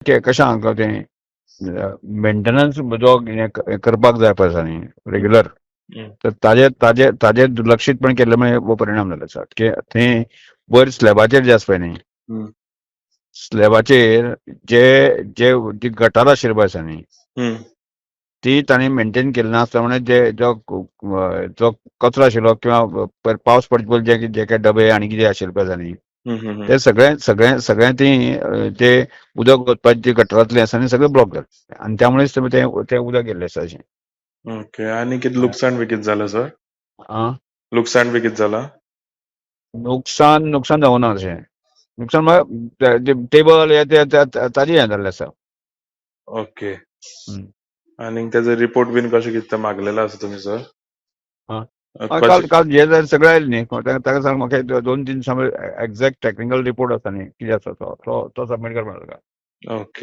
कशें आहा तें मेंटेनन्स जो हें करपाक जाय पळय आसा न्ही रेग्युलर, तर ताजे ताजे ताजे दुर्लक्षीतपण केल्ले मुळे हो परिणाम जाल्लो आसा की थंय वयर स्लॅबाचेर जे आसा पळय न्ही, स्लॅबाचेर जे जे जी गटार आशिल्ली पळय आसा न्ही, ती तांणी मेंटेन केली नासता म्हणून जे जो जो कचरो आशिल्लो किंवा पावस पडचे पयलीं जे जे काय डबे आनी कितें आशिल्ले पळय आसा न्ही, ते सगळे सगळे सगळे ती जे उदक वचपाची जी गटरांतली आसा न्ही, सगळे ब्लॉक जाले आनी त्यामुळेच ते ते उदक गेल्लें आसा अशें. ओके, आनी कितें लुकसाण बी कितें जालां सर? आं, लुकसाण बी कितें जालां? नुकसान नुकसान जावना अशें, नुकसान म्हळ्यार टेबल हे ते ताजें हें जाल्लें आसा. ओके, आनी तेजो रिपोर्ट बीन कशें कितें मागलेलो आसा तुमी सर? आं, काल काल जे जाय सगळें आयलें न्ही, ताका सांग म्हाका 2-3 दिसां एक्झॅक्ट टॅक्निकल रिपोर्ट आसा न्ही, कितें आसा तो तो सबमीट करपाक ताका. ओके.